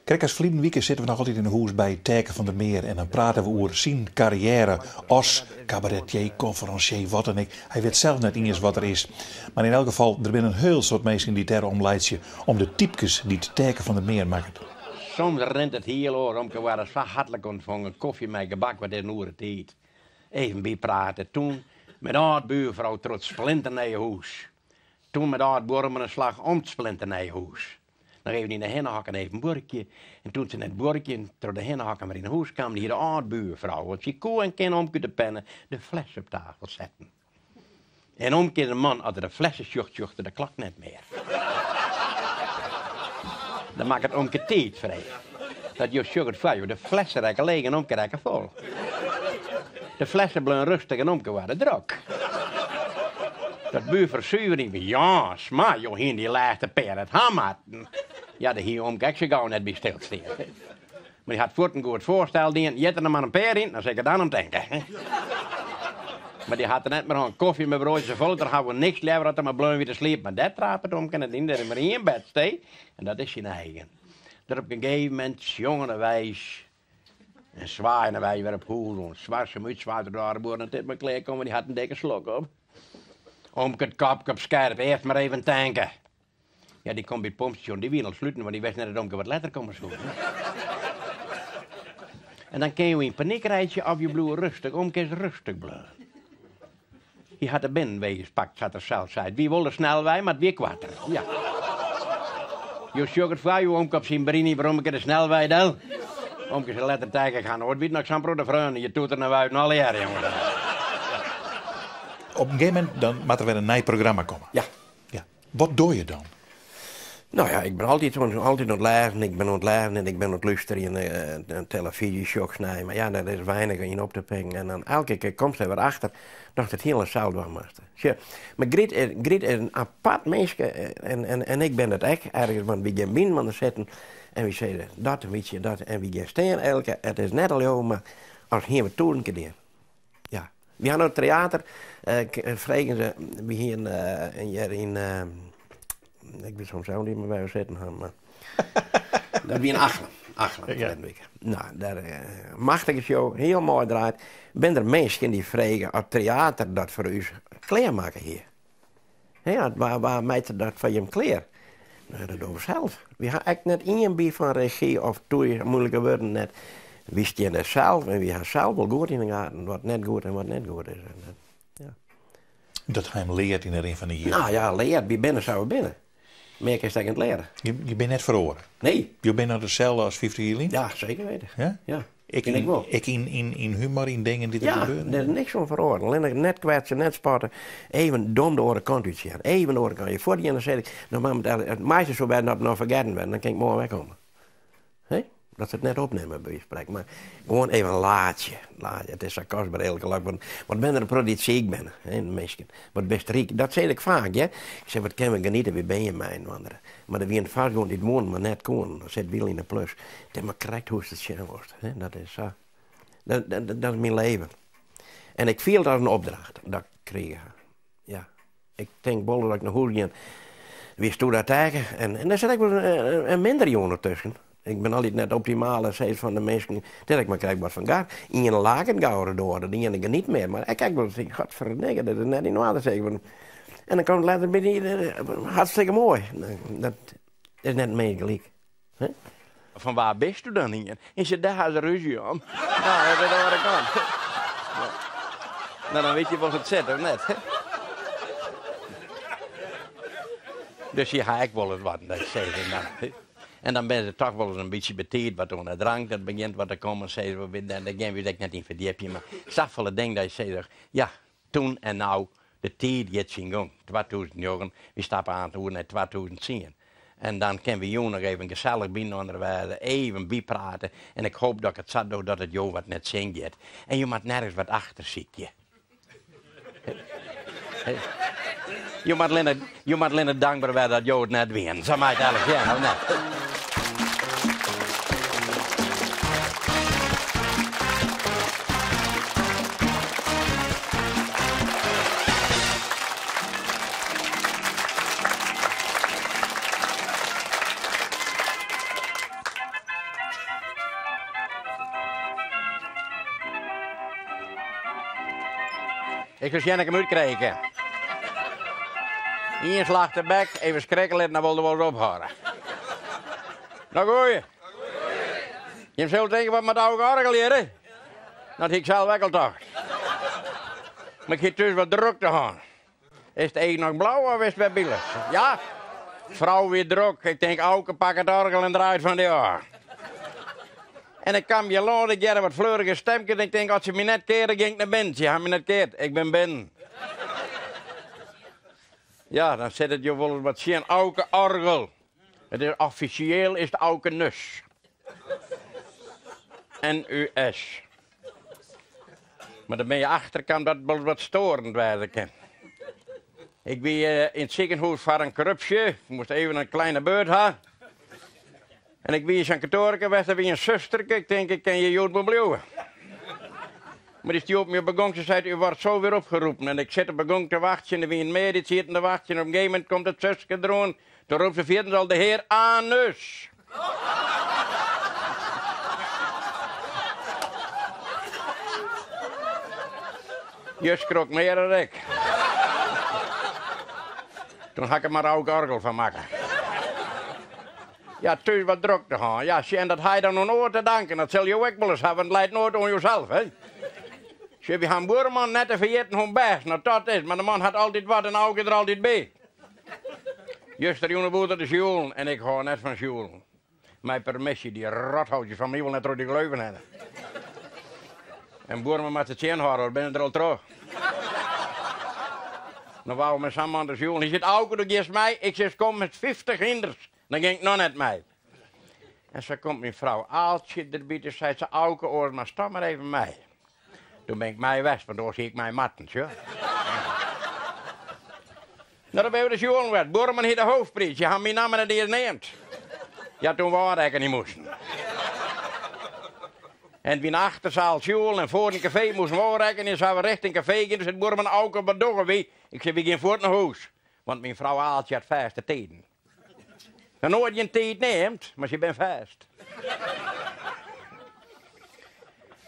Krekt as ferline wike sitte we noch altyd yn 'e hûs by Taeke van der Meer en dan prate we oer syn karriêre as kabaretier, konferensier, wat dan ek. Hy wit sels net iens wat er is. Mar yn elk gefal, der binne in hiel soad minsken dy't dêr om laitsje om de typkes dy't Taeke van der Meer makket. Soms rint it hiel oar, omke waard sa hartlik ûntfongen, kofje mei gebak, wat is in oere tiid. Even byprate, toen mei de âld-buorfrou troch it splinternije hûs. Toen mei de âld-buorman in slach om it splinternije hûs. Noch even yn de hinnehokken even buorkje. En toen se net buorkjen troch de hinnehokken wer yn 'e hûs kamen, hie de âld-buorfrou, want sy koe en kin omke út de penne, de fles op tafel setten. En omke is in man, as er de flesse sjocht, sjocht er de klok net mear. Dan makket omke tiid frij. Dat jo sjogge it foar jo, de flesse rekke leech en omke rekke fol. De flesse bleaun rêstich en omke waard drok. Dat buorfrou suver yn wie, ja, sma, jo hiene dy lêste pear net ha moatten. Ja, dêr hie omke ek sa gau net by stilstean. Mar hy hat fuort in goed foarstel dien, jit der noch mar in pear yn, dan sil ik der dan om tinke. Mar dy hat er net mear hân. Kofje mei broadsjes en folle, der hawwe we niks leaver as er mar bleaun wie te sliepen. Mar dêr trapet omke net yn, der is mar ien bedstee en dat is syn eigen. Der op in gegeven momint sjongendeweis en swaaiendeweis wer op hûs oan. Swarsum út, swaait er de âlde boer, dat dit mar klear komme, dy hat in dikke slok op. Omke it kopke op skerp, earst mar even tanke. Ja, dy komt by it pompstasjon, dy wiene al sluten, want dy wist net dat omke wat letter komme soe. En dan kinne jo yn panyk reitsje of jo bliuwe rêstich. Omke is rêstich bleaun. Hy hat de binnenwegen pakt, sa't er sels sei. It wie wol de snelwei, mar it wie koarter. Ja. Jo sjogge it foar jo, omke op syn brini brommerke de snelwei del. Omke sei letter Taeke, ik ha noait witten dat ik sa'n protte freonen hie. Toeter en wuiten allegearre, jonge. Op in gegeven momint dan moat der wer in nij programma komme. Ja. Ja. Wat doch je dan? No ja, ik bin altyd oan, altyd oan it lêzen. Ik bin oan it lêzen en ik bin oan it lústerjen. En telefyzje sjochst nei, mar ja, dêr is weinich yn op te pikken. En dan elke kear komst der wer achter dat it hiel sels dwaan moatst. Sjoch, mar Gryt is, Gryt is in apart minske en, en, en ik bin dat ek ergens, want wy gean byinoar sitten en wy sizze dat, en bytsje dat en wy gean stean elke, it is net al mar as hiene we tûzen kear dien. Ja. Wy ha no teater, fregen se, wy hiene hjir yn, ik wit soms sels net mear wêr we sitten ha, mar dat wie yn Achlum, Achlum ferleden wike. No, dêr, machtige show, hiel moai draaid. Binne der minsken dy fregen oft Tryater dat foar ús klearmakke hie. Ja, wa, wa meitsje dat foar jim klear? No, dat dogge we sels. Wy ha ek net ien by fan regy of toei, moeilike wurden net. Wy stean der sels en wy ha sels wol goed yn de gaten wat net goed en wat net goed is. En, ja. Dat ha jim leard yn de rin fan de jierren? Nou ja, leard. Wy binne sa we binne. Mear kinst ek net leare. Je binne net feroare? Nee. Jo binne noch deselde as 50 jier lyn? Ja, seker weten. Ja? Ja. Ek yn, yn, ek yn, yn, yn humor, yn dingen dy't der ja, gebeuren? Der is niks oan feroare. Allinnich net kwetse, net spotte. Even dom de oare kant út sjen. Even de oare kant. Je fuortgean, dan sis ik, no mar, it meiste soe wêze dat it noch fergetten wurdt, dan kin ik moarn wer komme. Hè? Dat se it net opnimme, by wize fan sprekken. Mar gewoan even laatsje. Laatsje. It is sa kostber, elke lach. Want wat binne der in protte dy't siik binne, hè, de minsken. Wat bist ryk. Dat sis ik faak, hear. Ik sis, wat kinne we geniete, wy binne hjir mei-inoar. Mar der wiene fêst guon dy't woenen, mar net koenen. Dan sit wiel yn de plus. It is mar krekt hoe'tst it sjen wolst. Hè? Dat is sa. Dat, dat, dat is myn leven. En ik fiel it as in opdracht dat ik krige ha. Ja. Ik tink wol dat ik nei hûs gean. Wiesto dat Taeke? En, en der sit ek wol in, in minder jûn tusken. Ik bin altyd net optimaal en sis fan de minsken, dêr ik mar krekt wat fan gar. Ien laket gauwer de oare, de iene geniet mear. Mar ik ek wol tink, godverdikke, dat is net yn oarder sis. En dan komt letter by dy, hartstikke moai. Dat is net mear gelyk. Hè? Fan wa bisto dan ien? En se dêr ha se rúzje om. No, dat is de oare kant. No, dan wit je wol it sit, of net? Dus je ha ek wol ris wat, dat sizze dan. En dan binne se toch wol ris in bytsje betiid wat oan de drank, dat begjint wat te kommen, sizze we, dêr gean we ús ek net yn ferdjipje, mar safolle dingen dat je sizze, ja, toen en nou, de tiid giet syn gong. 2009, wy stappe aan oer nei 2010. En dan kinne we jûn noch even gesellich byinoar wêze, even byprate. En ik hoop dat ik it sa doch dat it jo wat net tsjin giet. En jo moat nergens wat achter sykje. Jo moat allinne, jo moat allinne dankber wêze dat jo it net wienen. Sa mei it elk sjen, of net? Ik sil sjen ik him útkrije kin. Ien slach tebek, even skrikke litten, dan wol er wol ris ophâlde. No goeie. Jim sille tinke, wat moat Auke oargel hjir? Dat hie ik sels ek al tocht. Mar ik hie thús wat drokte hân. Is it each noch blau of is it wer bilis? Ja, frou wie drok. Ik tink, Auke, pak it oargel en draai it fan dy ôf. En ik kaam hjir lâns, ik hearde wat fleurige stemkes en ik tink, as se my net keare, gean ik nei binnen. Se ha my net keard, ik bin binnen. Ja, dan sit it jo wolris wat tsjin. Auke oargel. It is offisjeel is it Auke Nus. N-U-S. Mar dan bin je achterkaam dat it wolris wat stoarend wêze kin. Ik wie yn it sikehûs foar in korrupsje. Ik moast even in kleine beurt ha. En ik wie yn sa'n kantoarke west, der wie in susterke. Ik tink, ik kin hjir hjoed wol bliuwe. Mar dy stjoert my op 'e gong, se seit, u wordt zo weer opgeroepen. En ik sit op 'e gong te wachtsjen, der wienen mear dy't sieten te wachtsjen. Op in gegeven momint komt it susterke deroan, toen roept se fierders al de hear Anus. Je skrok mear dan ik. Toen ha ik der mar Auke Orgel fan makke. Ja, thús wat drokte hân. Ja, sjen, dat ha je dan oan oar te danken. Dat sil jo ek wolris hawwe, want it leit noait oan josels, hè. Sjoch, wy ha in buorman net te ferjitten hoe bêst no dat is, mar de man hat altyd wat en Auke der altyd by. Justerjûn woe er de sjoelen en ik hâld net fan sjoelen. Mei permisje, dy rothoutjes fan my wol net troch dy gleuven hinne. En buorman moat se tsjinhâlde, oars binne der al troch. No wou mei sa'n man de sjoelen. Hy seit, Auke, do giest mei? Ik sis, kom met 50 hynders. Dan gean ik noch net mei. En sa komt myn frou Aaltsje derby, toen seit se, Auke, oars moatst toch mar even mei. Toen bin ik mei west, want oars hie ik mei moatten, sjoch. No, dan binne we de sjoelen west. Buorman hie de hoofdpriis. Je ha myn namme net iens neamd. Ja, toen we ôfrekkenje moasten. En it wie in achtersaal sjoelen en foar in kafee moasten we ôfrekkenje. Sa we richting kafee gien, toen seit buorman, Auke, wat dogge wy? Ik sei, wy gean fuort nei hûs. Want myn frou Aaltsje hat fêste tiden. Noch noait gjin tiid neamd, mar sy bin fêst.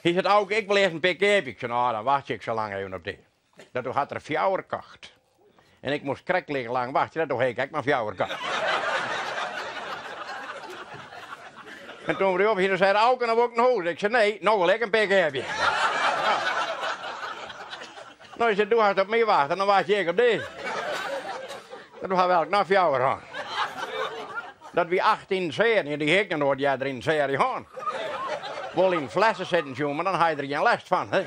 Hy seit, Auke, ik wol earst in pear keapje. Ik sei, no, dan wachtsje ik sa lang even op dy. Dat doe hat er fjouwer kocht. En ik moast krekt like lang wachtsje, dat doe ha ik ek mar fjouwer kocht. En toen we op hier, zei Auke, nou wol ik nei hûs. Ik sei, nee, no wol ik in pear keapje. Ja. No, hy sei, do hast op my wachte, dan wachtsje ik op dy. Dat ha we elk noch fjouwer hân. Dat wie 18 searje, dy hie ik noch noait earder yn in searje hân. Wol yn flesse sitten sjoen, mar dan ha je der gjin lêst fan. Hè?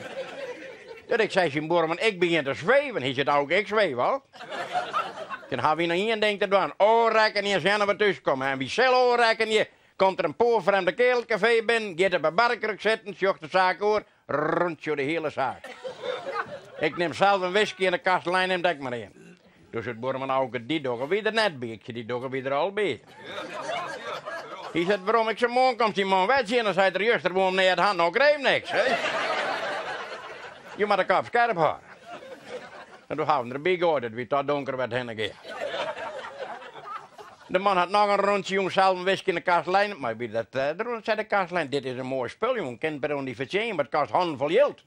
Dat ik sei tsjin buorman, ik begjin te sweven. Hy seit, Auke, ik sweef al. Dan ha wy noch ien ding te dwaan, ôfrekkenje en sjen oft we thús komme. En wy sille ôfrekkenje. Komt der in poalfrjemde kearel it kafee binnen, giet op 'e barkruk sitten, sjocht de saak oer, rûntsje oer de hiele saak. Ik nim sels in whisky en de kastelein nimt ek mar ien. Doe seit buorman Auke, dy dogge wy der net by. Ik sei, dy dogge wy der al by. Hy seit, werom? Ik sei, moarn komt syn man wer tsjin. Dan seit er, juster woe him neat ha, no krij him niks. Je moatte de kop skerp hâlde. En doe ha we him derby goaid, it wie ta donker wêr't it hinne gie. De man hat noch in rûntsje jûn sels in whisky en de kastelein, mar by dat rûn sei de kastelein, dit is in moai spul jong, kin per oan dy fertsjinje, mar it kost hannen fol jild.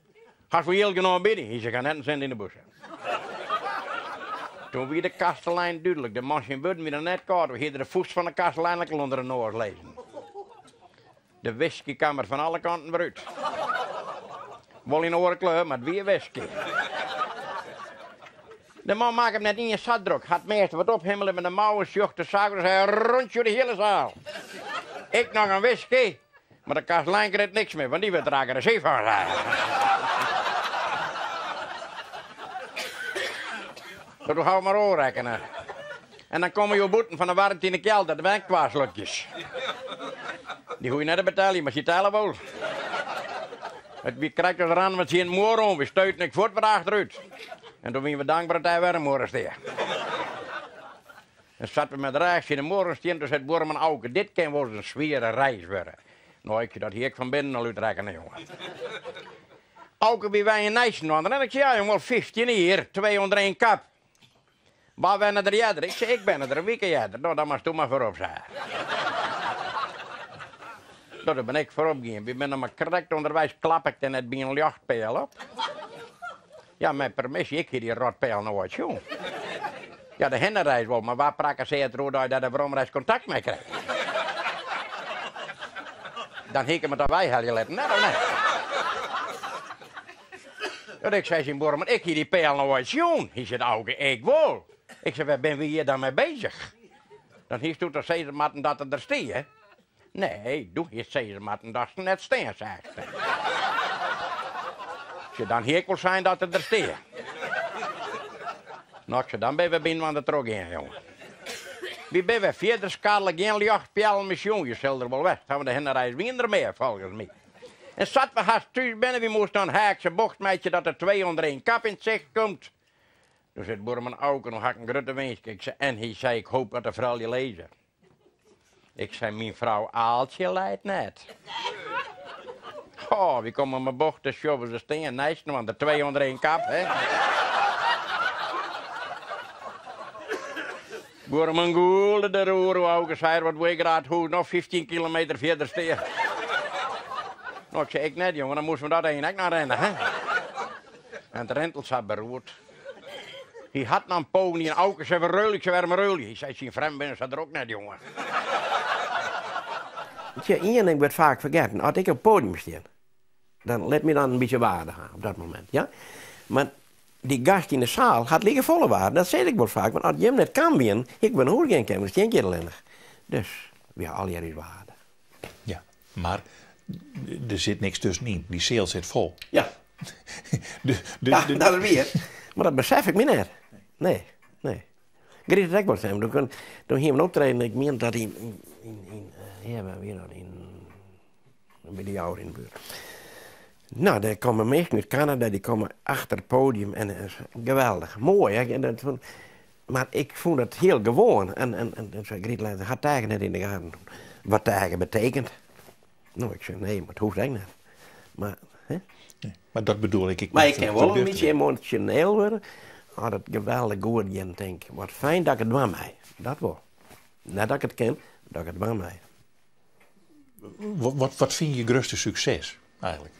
Hast wol jild genôch by dy? Hy sei, ik ha net in sint yn de bûse. Toen wie de kastelein dúdlik, de man syn wurden wiene net kâld, we hie der de fûst fan de kastelein ek al ûnder de noas lizzen. De whisky kaam der fan alle kanten wer út. Wol yn oare kleur, mar it wie whisky. De man makke him net iens sa drok, hat measte wat ophimmele mei de mouwen, sjocht de saak en sei rûntsje oer de hiele saal. Ik noch in whisky, mar de kastelein krijt niks mear, want dy wurdt der agressyf fan. Dat doe hou mar ôfrekkene. En dan komme jo bûten fan de waarmte yn de kjeld, dat binne ek twa slokjes. Dy hoech je net te beteljen, mar sy telle wol. It wie krekt as rannen we tsjin de muorre oan, wy steuten ek fuort wer achterút. En doe wiene we dankber dat dêr wer in muorre stie. En sa't we mei de rêch tsjin de muorre stien, doe sei buorman Auke, dit kin wolris in swiere reis wurde. No, ik dat hie ik fan binnen al útrekkene, jonge. Auke, wy wenje neistinoar en ik sei, ja, jong, al 15 jier, twee ûnder één kap. Wa wenne der earder? Ik sei, ik bin der in wike earder. No, dan moatst do mar foarop, sei hy. No, doe bin ik foarop gien. Wy binne mar krekt ûnderweis, klap ik der net by in ljochtpeal op. Ja, mei permisje, ik hie dy rotpeal noait sjoen. Ja, de hinnereis wol, mar wa prakkesearret der oerdei dat de weromreis kontakt mei krijt? Dan hie ik him it al weihelje litten, net of net? Dat ik sei tsjin buorman, ik hie dy peal noait sjoen. Hy seit, Auke, ik wol. Ik sei, wêr binne wy hjir dan mei bezich? Dan hiest doe toch sizze moatten dat er der stie? Nee, doe hiest sizze moatten datst him net stean seachst. Sjoch, dan hie ik wol sein dat er der stie. No, ik sei, dan binne we byinoar trochgean, jonge. Wy binne wer fierder skarrele, gjin ljochtpeallen mear sjoen. Je sil der wol west hawwe, de hinnereis wiene der mear, folgens my. En sa't we hast thús binne, wy moasten in haakse bocht meitsje dat de twee onder één kap yn 't sicht komt. Doe seit buorman Auke, no ha ik in grutte winsk. Ik sei, en hy sei, ik hoop dat de froulju lizze. Ik sei, myn frou Aaltsje leit net. Oh, wy komme om 'e bocht, dêr sjogge we se stean, neistinoar, de twee onder één kap, hè. Buorman gûlde deroer, hoe Auke sei, wat woe ik graach it hûs noch 15 kilometer fierder stean. No, ik sei, ik net, jonge, dan moasten we dat ein ek noch rinne, hè. En it rint al sa beroerd. Hy hat noch in pony en Auke sei, we ruilje, ik sei, wêrom ruilje? Hy sei, syn frjemd binne sa drok net, jonge. Tsja, ien ding wurdt faak fergetten. As ik op it podium stean, dan lit my dan in bytsje waarde ha op dat momint, ja. Mar dy gast yn de saal hat like folle waarde, dat sis ik wol faak, want as jim net kaam wienen, hie ik wer nei hûs gean kinnen, dan stean ik hjir allinnich. Dus, wy ha allegear ús waarde. Ja, mar der sit niks tuskenyn. Dy seal sit fol. Ja. De, de, Ja, de, dat is wier. Mar dat besef ik my net. Nee, nee. Griet it ek wol slim. Doe, doe hie we in optreden, ik mien dat yn, yn, yn, yn ja, wêr wie dat? Yn, by de Jouwer yn de buert. No, dêr komme minsken út Kanada, dy komme achter it podium en geweldich. Moai, hè? En dat, mar ik fûn dat hiel gewoan. En, en, en, en sei Griet letter, hat Teige net yn de gaten wat Teige betekent? No, ik sei nee, mar it hoecht ek net. Mar, hè? Nee, mar dat bedoel ik ek. Mar ik kin wol in bytsje emosjoneel wurde as it geweldich goed giet. Tink, wat fijn dat ik it dwaan mei. Dat wol. Net dat ik it kin, dat ik it dwaan mei. Wat, wat, wat fyn je grutste sukses eigentlik?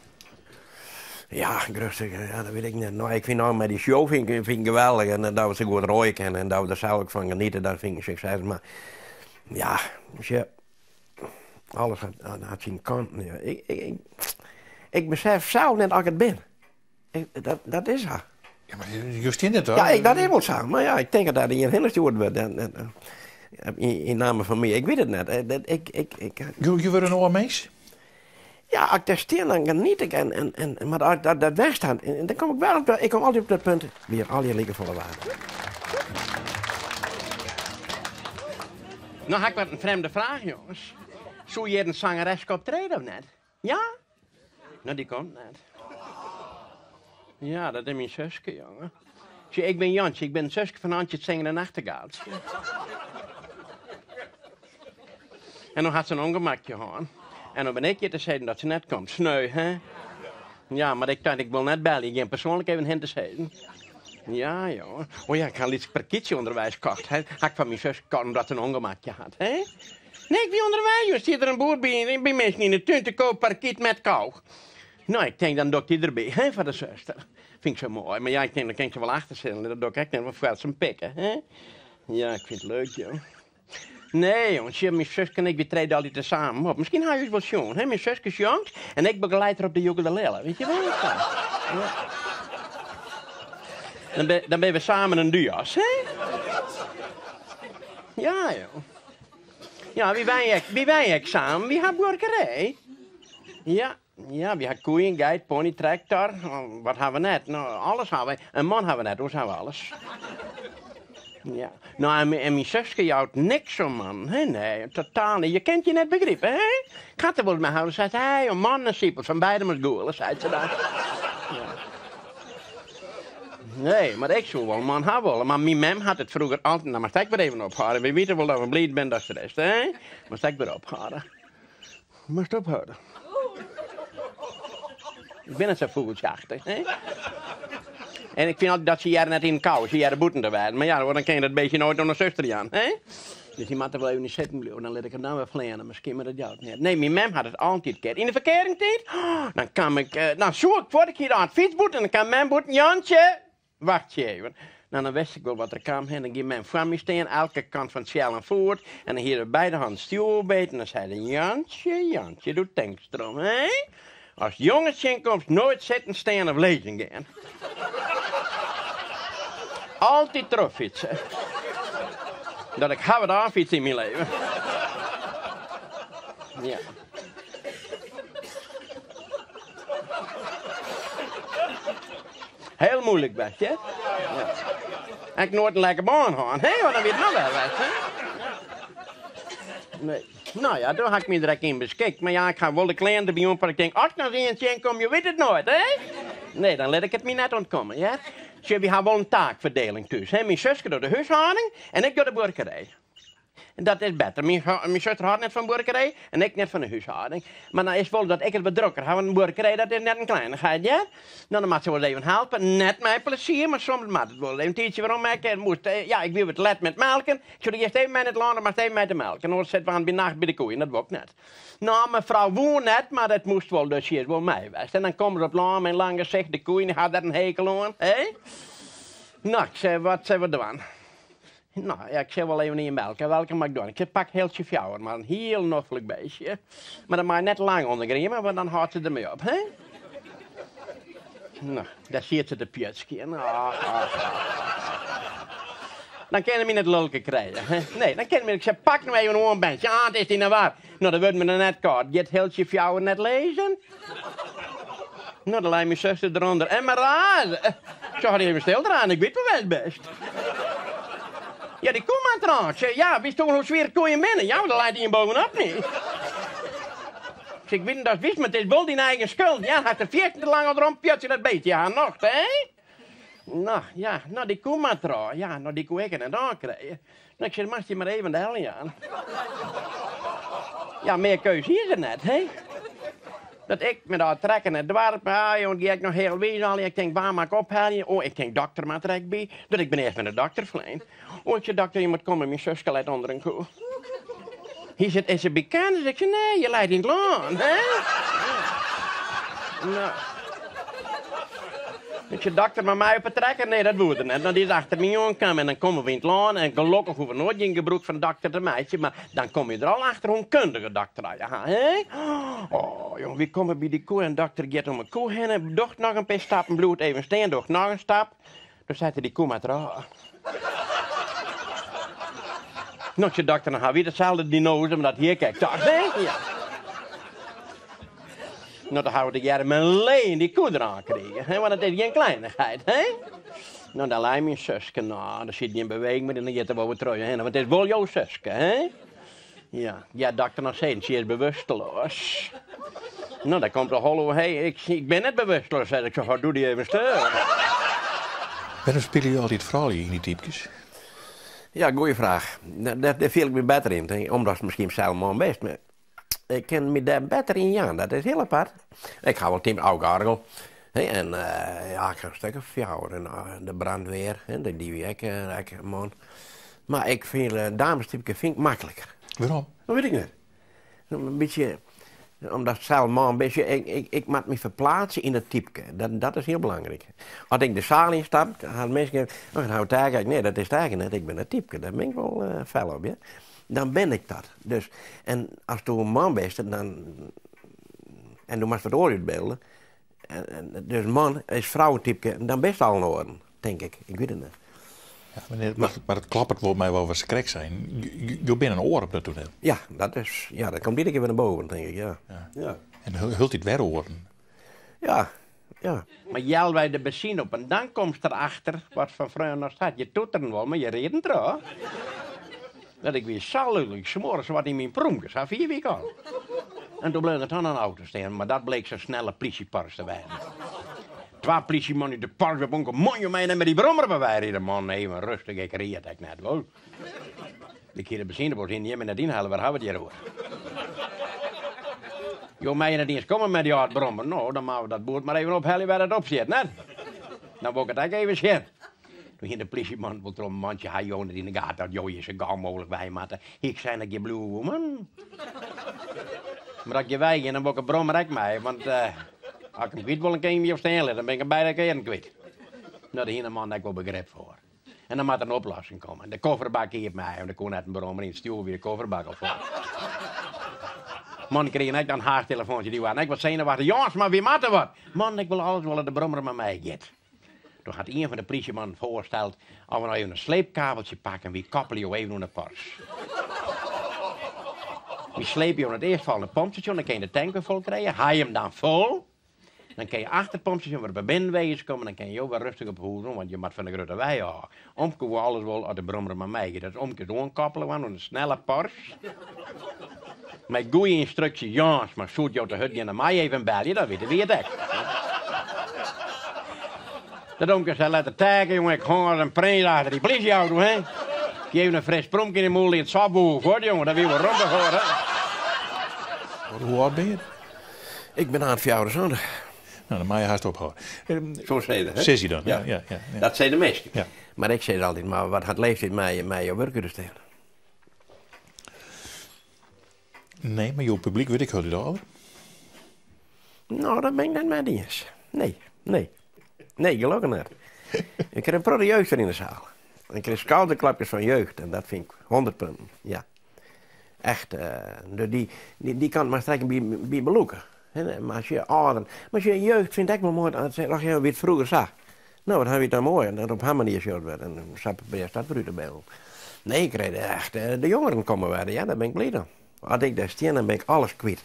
Ja, grutste, ja, dat wit ik net. No, ik fyn no mei dy show fyn ik, fyn ik geweldich. En dat we sa goed roaie kinne en dat we der sels ek fan geniete, dat fyn ik in sukses. Mar ja, sjoch, alles hat, hat syn kanten. Ja. Ik, ik, ik, ik besef sels net as ik it bin. Ik, dat, dat is sa. Ja, mar jo stean net Ja, ik, dat is wol sa. Mar ja, ik tink dat der ien hinne stjoerd wurdt. En, en, yn, yn namme fan my. Ik wit it net. Ik, ik, ik, Jo, jo wurde in oar mins? Ja, as ik dêr stean, dan geniet ik. En, en, en, mar as dat, dat west hat, en dan kom ik wer op, ik kom altyd op dat punt, wy ha allegear likefolle waarde. No ha ik wat in frjemde fraach, jonges. Soe hjir in sangereske optrede of net? Ja? No, dy komt net. Ja, dat is myn suske, jonge. Sjoch, ik bin Jantsje, ik bin it suske fan Antje it zingende nachtegaaltsje. En no hat se in ûngemakje hân. En no bin ik hjir te sizzen dat se net komt. Sneu, hè? Ja, mar ik tocht, ik wol net belje. Ik gean persoanlik even hin te sizzen. Ja, jonge. Oh ja, ik ha in lyts parkytsje ûnderweis kocht. Hè? Ha ik foar myn suske kocht omdat se in ûngemakje hat, hè? Nee, ik wie ûnderweis, joh. Stiet der in boerd by, by minsken yn de tún te koop parkyt met kou. No, ik tink dan doch ik dy derby, hè, foar de suster. Fyn ik sa moai. Mar ja, ik tink dan kin ik se wol achter sitten. Dat doch ik ek net, want foar se 'm pikke, hè. Ja, ik fyn it leuk, joh. Nee, jong, sjoch, myn suske en ik, wy trede altyd tesamen op. Miskien ha jo ús wol sjoen, hè. Myn suske sjongt en ik begeleid har op de ukulele. Wit je wol? Ja. Dan, ben, dan binne we samen in duo's, hè? Ja, joh. Ja, wy wenje ek, wy wenje ek samen. Wy ha buorkerij. Ja, ja, wy ha koeien, geit, pony, tractor. Wat ha we net? No, alles ha we. In man ha we net, oars ha we alles. Ja. No, en, en myn suske jout niks om mannen, hè? Nee, totaal net. Je kin it je net begripe, hè? Ik ha it der wolris mei har oer, seit hy, om mannen en sipels, fan beide moatst gûle, seit se dan. Ja. Nee, mar ik soe wol in man ha wolle. Mar myn mem hat it froeger altyd. Dan moatst ek wer even ophâlde. Wy witte wol dat we bliid binne datst der bist, hè? Moatst ek wer ophâlde. Moatst ophâlde. Ik bin net sa fûgeltsjeachtich, hè? En ik fyn altyd dat se hearre net yn 'e kou, se hearre bûten te wêzen. Mar ja, dan kin je dat beestje noait oan de suster jaan, hè? Dus dy moat der wol even yn sitten bliuwe, dan lit ik him dan wer fleane, miskien, mar dat jout net. Nee, myn mem hat it altyd kind. Yn de ferkearingtiid, dan kaam ik, dan soe ik fuort, ik hie de fyts bûten en dan kaam mem bûten, Jantsje, wachtsje even. Nou, dan wist ik wol wat der kaam en dan gie mem foar my stean, elke kant fan tsjel in foet en dan hie er beide hannen stjoer beet en dan sei er, Jantsje, Jantsje, doe tinkst derom, hè? As jonges tsjinkomst, noait sitten, stean of lizzen gean. Altyd trochfytse. Dat ik ha wat ôffytst yn myn leven. Ja. Heel moeilijk west, hè? Ja. En ik noait in lekke bân hân, hè? Want dan wie it noch wer west, hè? Nee. No ja, doe ha ik my der ek yn beskikt. Mar ja, ik ha wol de klean derby oan, ik tink, as ik noch ien tsjinkom, je wit it noait, hè? Nee, dan lit ik it my net ûntkomme, hear. Sjoch, wy ha wol in taakferdieling thús, hè. Myn suske docht de húshâlding en ik doch de buorkerij. En dat is better. Myn, myn suster hâldt net fan buorkerij en ik net fan de húshâlding. Mar dan is wol dat ik it wat drokker ha, want in buorkerij dat is net in kleinigheid, hear. No, dan moat se wol even helpe. Net mei plezier, mar soms moat it wol. Even in tiidsje werom, ik moast, ja, ik wie wat let met melken. Ik sei, giest even mei nei it lân, dan moatst even mei te melken. Oars sitte we by nacht by de koeien, dat wol ik net. No, mefrou woe net, mar it moast wol, dus sy is wol mei west. En dan komme se op it lân mei in lang gesicht, de koeien ha der in hekel oan, hè? No, ik sei, wat sille we dwaan? No, ja, ik sil wol even ien melke. Welke moat ik dwaan? Ik sei, pak healtsje fjouwer, mar in hiel noflik beestje. Mar dat mei net lang ûndergrieme, want dan hâldt se dermei op, hè? No, dêr siet se te pjutskjen. Ach, ach, ach. Dan kinne my net lulke krije. Hè? Nee, dan kinne my. Ik sei, pak no even oan, Bensje. Ah, it is dy net waar. No, dan wurdt my der net kâld. Giet healtsje fjouwer net lizzen? No, dan lei myn suster derûnder. En mar raze. Ik sei, hâld dy even stil eraan, ik wit wol wêr'tst bist. Ja, dy koe mar troch. Ik sei, ja, witsto wol hoe swier koeien binne? Ja, want der leit ien bovenop my. Ik sei, ik wit net oftst witst, mar it is wol dyn eigen skuld. Ja, hast der fierstente lang al rûnpjutsje dat beestje har nocht, hè? No, ja, no, dy koe mar troch. Ja, no, dy koe ik der net ôfkrije. No, ik sei, moatst dy mar even deljaan. Ja, mear keus hie se net, hè? Dat ik met ôf trekken nei it doarp, ah, jong, gie ik noch healwiis al. Ik tink, wa moat ik ophelje? Oh, ik tink, dokter moat der ek by. Dat ik bin earst mei de dokter flein. Oh, ik sei, dokter, je moat komme, myn suske leit ûnder in koe. Hy seit, is se by kennis? Ik sei, nee, je leit yn it lân, hè? No. Ik sei, dokter, mei my op 'e trekker? Nee, dat woe er net. No, dy is achter my oankaam en dan komme we yn it lân en gelokkich hoege we noait gjin gebrûk fan dokter te meitsjen, mar dan komme je der al achter hoe in kundige dokter je ha, hè? Oh, jong, wy komme by dy koe en dokter giet om 'e koe hinne, docht noch in pear stappen, bliuwt even stean, docht noch in stap. Doe seit er, dy koe moat derôf. No, ik sei, dokter, dan ha wy deselde diagnoaze, mar dat hie ik ek tocht, hè? Ja. No, dan ha we tegearre mei lean dy koe derôf krigen, hè? Want it is gjin kleinichheid, hè? No, dan lei myn suske, no, der sit gjin beweging mear yn, dan giet er wol wer troch je hinne, want it is wol jo suske, hè? Ja, ja, dokter noch sizzen, sy is bewusteloas. No, dan komt de holle oer, hé, ik, ik bin net bewusteloas, sei ik, sa doe dy even stil. Wêrom spylje jo altyd froulju yn dy typkes? Ja, goeie fraach. Dêr, dêr fiel ik my better yn, omdat miskien sels man bist. Mar ik kin my dêr better yn jaan. Dat is hiel apart. Ik ha wol team Auke Argel. Hè, en ja, ik ha in stik of fjouwer. En de brandweer, hè, dy wie ek, ek man. Mar ik fyn damestypke fyn ik makliker. Wêrom? Dat wit ik net. In bytsje, omdat sels man bist, ik, ik, ik moat my ferplaatse yn dat typke. Dat, dat is hiel belangryk. As ik de saal ynstap, ha minsken, oh, nou Taeke, nee, dat is Taeke net, ik bin dat typke. Dêr bin ik wol fel op, ja. Dan bin ik dat. Dus, en as do in man bist, dan, en do moatst wat oars útbylde, en, dus man is froutypke, dan bist al in oaren, tink ik. Ik wit it net. Ja, menear, mar, mar it kloppet wol mei wat we krekt seinen. Jo binne in oar op dat toneel. Ja, dat is, ja, dat komt iedere kear wer nei boven, tink ik, ja. Ja. Ja. En hieltyd wer oaren. Ja, ja. Mar healwei de benzine op en dan komst der achter wat foar freon ast hat. Je toeteren wol, mar je rieden troch. Dat ik wie sa lulk, ik smoar sawat yn myn prûmkes, sa fier wie ik al. En doe bleau der dan in auto stean, mar dat bleek sa'n snelle plysjeporsche te wêzen. Twa plysjemannen út de Porsche op onkel, man, jo meie net mei dy brommer foarby ride. Man, even rêstich, ik ried ek net, wol. Ik hie de benzinebus yn, jimme net ynhelle, wêr hawwe we it hjir oer? Jo meie net iens komme mei dy âld brommer. No, dan moatte we dat boerd mar even ophelje wêr dat op stiet, net? Dan wol ik it ek even sjen. Doe hie de plysjeman wol troch mantsje, ha jo net yn de gaten dat jo hjir sa gau mooglik wei moatte? Hie ik sein dat ik hjir bliuwe woe, man? Mar as ik hjir wei gean, dan wol ik de brommer ek mei, want as ik him kwyt wol, dan kin ik him hjir stean litte, dan bin ik him beide kearen kwyt. No, dêr hie de man ek wol begrip foar. En dan moat der in oplossing komme. De kofferbak iepen mei, want der koe net in brommer yn, it stjoer wie de kofferbak al fol. Man krigen ek dan haast telefoantsje, dy waarden ek wat senuwachtich. Jânsma, wy moatte wat! Man, ik wol alles wol dat de brommer mei my giet. Doe hat ien fan de plysjemannen foarsteld of we no even in sleepkabeltsje pakke en wy koppelje jo even oan de Porsche. Wy slepe jo nei it earstfolgjende pompstasjon, dan kinne je de tank wer fol krije. Ha je him dan fol, dan kinne je achter it pompstasjon wer op de binnenwegen komme, dan kinne jo wer rêstich op hûs oan, want je moatte fan de grutte wei ôf. Omke woe alles wol as de brommer mei my giet. Dat omke is oankoppele oan in snelle Porsche. Mei goeie ynstruksje, Jânsma, soe it jo te hurd gean, dan mei even belje, dan witte wy it ek. Dat omke sei letter, Taeke, jonge, ik hong as in prins achter dy plysjeauto, hè. Ik hie even in fris promke yn 'e mûle yn it sop woe fuort, jonge, dat wie wol romte foar, hè. Hoe âld bin je? Ik bin aanst 74. No, dan mei je hast ophâlde. Zo sei dat, hè? Sis je dan, ja. Ja, ja, ja. Dat sei de minsken. Ja. Mar ik sis altyd, mar wat hat leeftiid mei jo wurk út te stean? Nee, mar jo publyk wurdt ek hieltyd âlder. No, dat bin ik net mei iens. Nee, nee. Nee, gelokkich net. Ik krij in protte jeugd yn de saal. Ik krij skouderklapjes fan jeugd en dat fyn ik 100 punten, ja. Echt, eh, dy kant moatst ek by belûke. Mar as je âlder, mar as je jeugd fynt ek wol moai, dan sizze och ja, wie it froeger sa. No, wat ha wy it dan moai en dat op har manier sjocht wurdt en sa probearst dat wer út te bylden. Nee, ik krij echt, de jongeren komme wer, ja, dêr bin ik bliid om. As ik dêr stean, dan bin ik alles kwyt.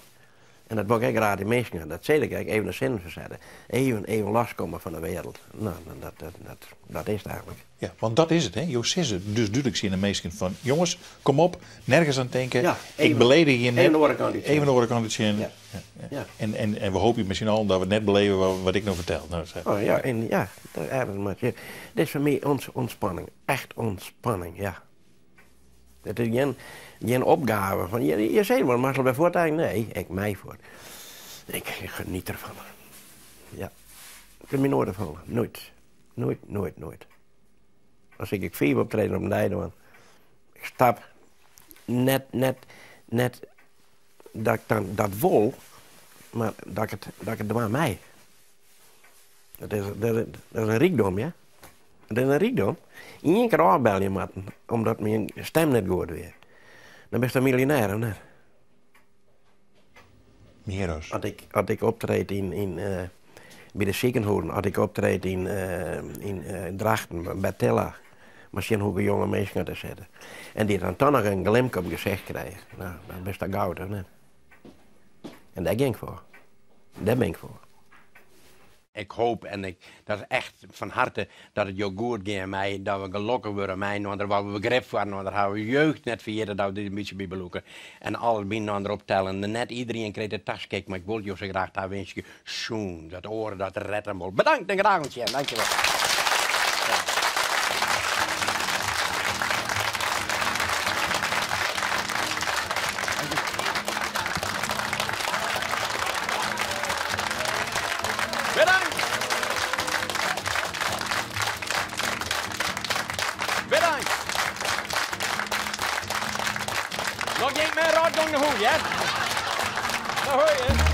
En dat wol ik ek graach dy minsken, dat sis ik ek, even de sinnen fersette. Even, even loskomme fan de wereld. No, dat, dat, dat, dat is it eigentlik. Ja, want dat is it, hè? Jo sizze dus dúdlik tsjin de minsken fan, jonges, kom op, nergens oan tinke, Ja, ik even, beledigje jim net. even de oare kant út sjen. Even de oare kant út sjen. Ja. Ja, ja. Ja. En we hoopje mei syn allen dat we it net beleve wat ik no fertel. No, sa. Oh, ja, en ja, dat ergens moat je. Dit is foar my ûntspanning, echt ûntspanning, ja. It is gjin opgave fan, je sizze wol, moatst wer fuort eigentlik? Nee, ik mei fuort. Ik geniet derfan. Ja. It is my noait opfallen, noait. Noait, noait, noait. As ik fiif optreden op in dei dwaan, ik stap net, net, net dat ik dan dat wol, mar dat ik it dwaan mei. Dat is in rykdom, ja. Dat is in rykdom. Ien kear ôfbelje moatten, omdat myn stim net goed wie. Dan bist in miljonêr, of net? Mear as. As ik optreed yn by de sikehûzen, as ik optreed yn Drachten, Bertilla, mar sjen hoefolle jonge minsken der sitte. En dy't dan toch noch in glimk op gesicht krije. No, dan bist dat goud, of net? En dêr gean ik foar. Dêr bin ik foar. Ik hoop en ik, dat is echt fan harte, dat it jo goed gean mei, dat we gelokkich wurde mei-inoar, wat we begrip foar inoar hawwe, jeugd net ferjitte dat we dit in bytsje by belûke en alles byinoar optellen. Net iderien krijt it taskikt, mar ik wol it jo sa graach tawinskje. Sûn, dat oare dat ret him wol. Bedankt en graach oant sjen. Dankjewol. Bedankt! Bedankt! No gean ik mei rotgong nei hûs, hear. No hoi, hè.